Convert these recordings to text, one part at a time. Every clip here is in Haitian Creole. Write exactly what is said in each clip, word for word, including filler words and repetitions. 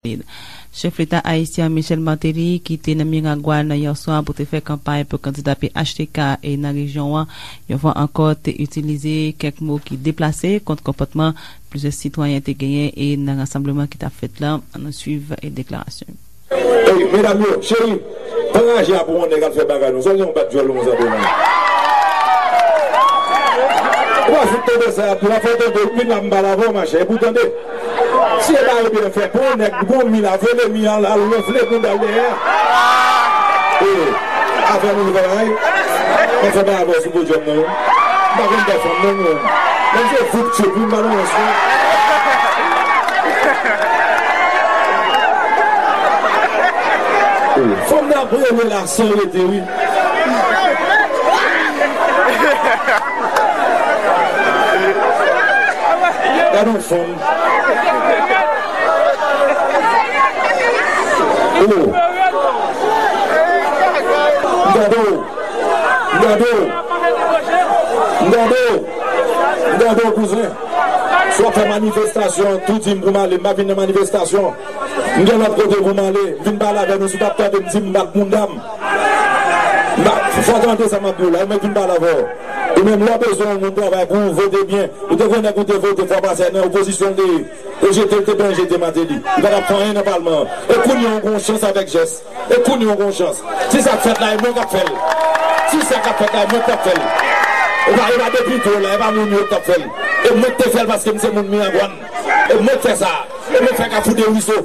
Chèf Leta ayisyen Michel Martelly, ki te nan Miragwàn yè swa pou te fè kanpay pou kandida P H T K e nan rejyon an, yon fwa ankò te itilize kèk mo ki deplase kont konpòtman plizyè sitwayen te genyen e nan rasanbleman ki t ap fèt la. Ann nou swiv deklarasyon. Ey, medam yo, cheri, pa raje a pou yon nèg al fè bagay nou. Sa gen yon bat djòl nou sa devan. Ou pa fout tande sa y ap di la, fò tande, ou vin la m pale avè w, machè, epi w tande. Si e bagay byen fè, pou yon nèg, pou yon mi la, vole mi an, al wonfle bounda l dèyè. E, afè nou li fè bagay. Mwen fè bagay avè w sou podyòm nan, wi. M pa konn pèsonn, non, non. Menm se fout tchoup, wi, m pa nan rans, non. Fò m ta premye la san rete, wi. Gade yon fanm. Oh. M gade w. M gade w. M gade w. M gade w, kouzen. Si w ap fè manifestasyon, tou di m pou m ale. M pa vin nan manifestasyon. M gen lòt kote pou m ale. M vin pale avè nou. Si w t ap tande m di m bat bounda m. M pa, fò w tande sa m ap di w la. Ou mèt vin pale avè w. Ou menm, lè w bezwen yon moun travay pou ou, vote byen. Ou te konnen pou te vote fwa pase nan opozisyon l te ye. Rejete l te byen rejete Martelly. Li pa t ap fè anyen nan palman an. E kounye a w gen yon chans avèk jès. E kounye a w gen yon chans. Si sa k fèt la, e mwen k ap fè l. Si sa k ap fèt la, e mwen k ap fè l. E pa, e pa depite w la, e pa moun yo k ap fè l. E mwen k te fè l paske m se moun Miragwàn. E mwen k fè sa. E mwen k fè Kafou de Riso.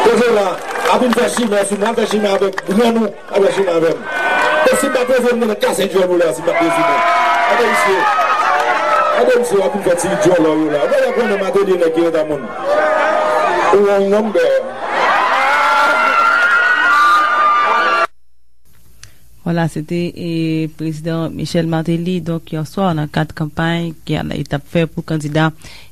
Koze la, ap vin fè chimè sou mwen, ap fè chimè avèk grann ou. Ap wè chimè avè m. E si m pa t poze m nan kase djòl ou la, si m pa t poze m. Gade misye. Gade misye, w ap vin fè ti djòl ou yo la. Ou pa konnen Martelly nèg ki reta moun. Ou wrong number. Vwala, se te, e, prezidan Michel Martelly, donk, yè swa, nan kad kanpay ke l t ap fè pou kandida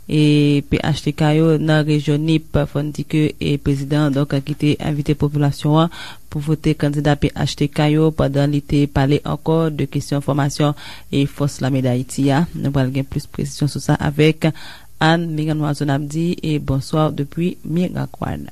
e P H T K yo nan rejyon Nip. Fò n di ke, e, prezidan an, donk, ki te envite popilasyon an pou vote kandida P H T K yo pandan li te pale ankò de kesyon fòmasyon e Fòs Lame Dayiti a. Nou pral gen plis presizyon sou sa avèk Anne Migan Noiseau, n ap di, e, bonswa depi Miragwàn.